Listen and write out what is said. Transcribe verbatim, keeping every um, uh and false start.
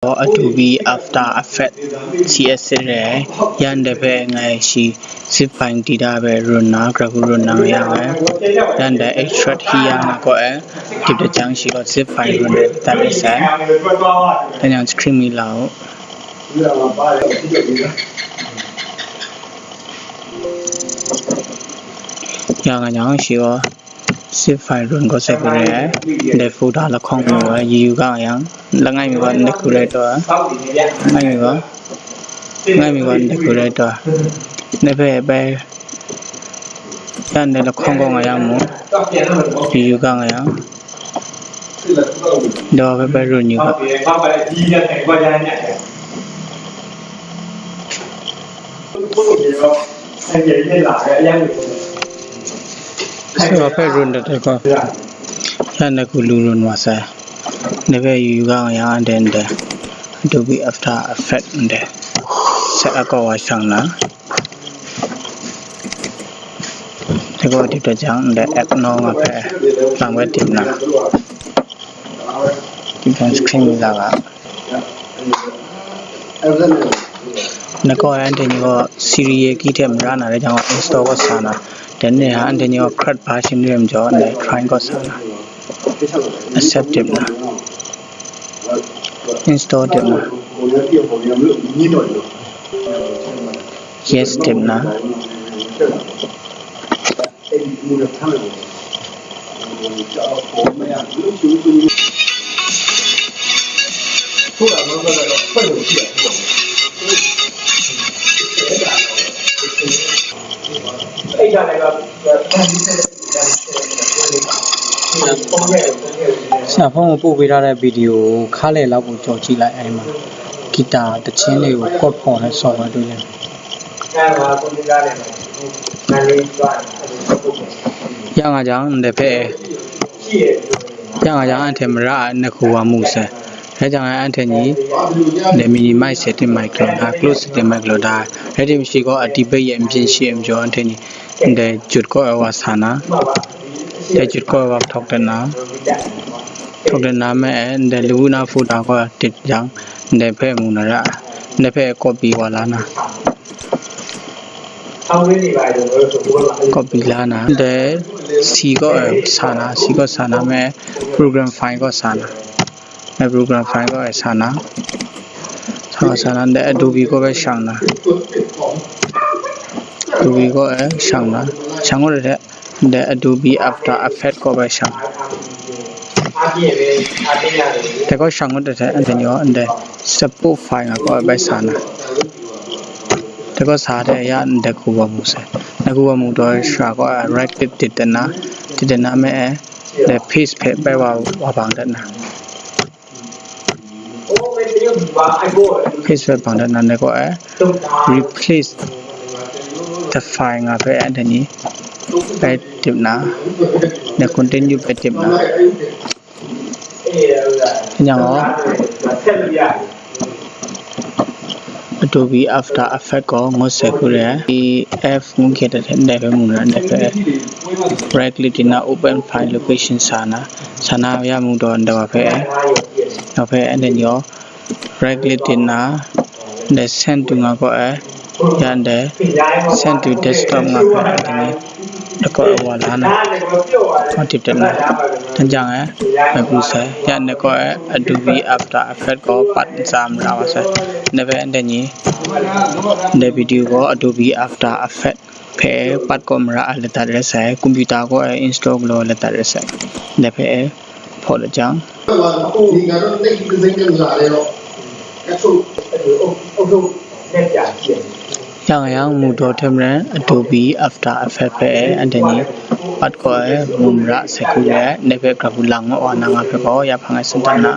Adobe After Effects C S six re, yan de hpe ngai shi zip file di da hpe run na, graphic run na nga yang ai. Yan de extract hi ya nga ko e, tip de jang shi gaw zip file run de ta de sai. Dan yang screen mi la u. Ya nga yang shi gaw zip file run ko se kure ai, ndai folder lahkawng mu ai, yu yu ga yang, langai mi gaw ndai hku rai taw, langai mi gaw, langai mi gaw ndai hku rai taw, ndai hpe bai, ya ndai lahkawng gaw nga yang mu, yu yu ga nga yang, ndai hpe bai run yu ga. Sai wa hpe run dat ai gaw, yan de hku lu run wa sai. Ndai hpe yu yu ga nga yang, anhte ndai Adobe After Effects ndai set up kaw wa shang na. Dai gaw tip dat jang, ndai app no nga hpe lang bai tip na. Tip jang screen mi la ga. Ndai kaw e anhte ni gaw Siri e hki hte mara na rai jang gaw install kaw sa na. Dan ni ha anhte ni gaw CRUD version re ai majaw, ndai try kaw sa na. Accept tip na. Install tip na. Yes tip na. Sa phone ကိုပို့ပေးထားတဲ့ဗီဒီယိုကိုခါလယ်လောက်ကိုကြော်ကြည့်လိုက်အဲ့မှာဂီတာတခြင်းလေးကိုကော့ဖော်နဲ့ဆော်ဝဲတွေ့လိမ့်မယ်။ ရငါကြောင့်တစ်ဖက်ရငါကြောင့်အထက်မရနှစ်ခုဝမှုစံ။ ဒါကြောင့်လည်းအထက်ညီလည်း minimize setting micro ဒါ close setting micro ဒါ ready မရှိကောအတိပိတ်ရဲ့အပြင်ရှိအကျော်အထက်ညီ တဲ့จุดကောအဝါဆာနာတဲ့จุดကောအဝါထောက်တဲ့နာထောက်တဲ့နာမဲ့တဲ့လူနာဖူတာကောတစ်យ៉ាងတဲ့ဖဲမူနာရတဲ့ဖဲကောပီဝါလာနာကောပီလာနာတဲ့စီကောဆာနာစီကောဆာနာမဲ့ program file ကောဆာနာ အ program file ကောအဆာနာဆာဆာနာတဲ့ Adobe ကောပဲရှောင်နာ Adobe ကောအရှောင်နာရှောင်ကောတဲ့တဲ့ Adobe After Effects ကောပဲရှောင်တဲ့ကောရှောင်ကောတဲ့တဲ့ anthony တဲ့ support file ကောပဲဆာနာ တကောဆာတဲ့အရာတဲ့ကူဝမှုစဲနကူဝမှုတော့ရှာကော right click တည်တနာတည်တနာမဲ့တဲ့ paste ဖဲပဲဝါဝါပန်တဲ့နာ paste ဖဲပန်တဲ့နာနဲ့ကောအဲ replace the file ငါဖဲအဲ့တနည်းပဲတင်နာနဲ့ continue ပဲတင်နာညော Adobe After Effects ကိုငုတ်ဆက်ခုရဲ F ငုတ်ခဲ့တဲ့နဲ့ပဲမူနဲ့ပဲ right click တင်နာ open file location ဆာနာဆာနာရမှုတော့တော့ပဲတော့ပဲအဲ့ညော right click တင်နာ the send to ငါကောအဲရန်တဲ့ send to desktop ငါကောအဲတနည်းတကောဝါလာနာဟောတိတနာတကြံအဲမကူဆဲရန်တဲ့ကောအဲ Adobe After Effects ကောပတ်စံရဝါဆဲနေပဲတဲ့ညီ the video ကော Adobe After Effects ဖဲပတ်ကောမရအလတတ်ရဲဆိုင်ကွန်ပျူတာကောအဲ install ကလောလတတ်ရဲဆိုင်နေဖဲဖော်လကြံ ရငယံမူတော်ထဲမရန် Adobe After Effects ဖဲအဲအန်တနီပတ်ကောအဲမူမရဆိုင်ကူရဲနေဖဲကရပူလငောအနငါဖဲကောရဖငဲစတနာ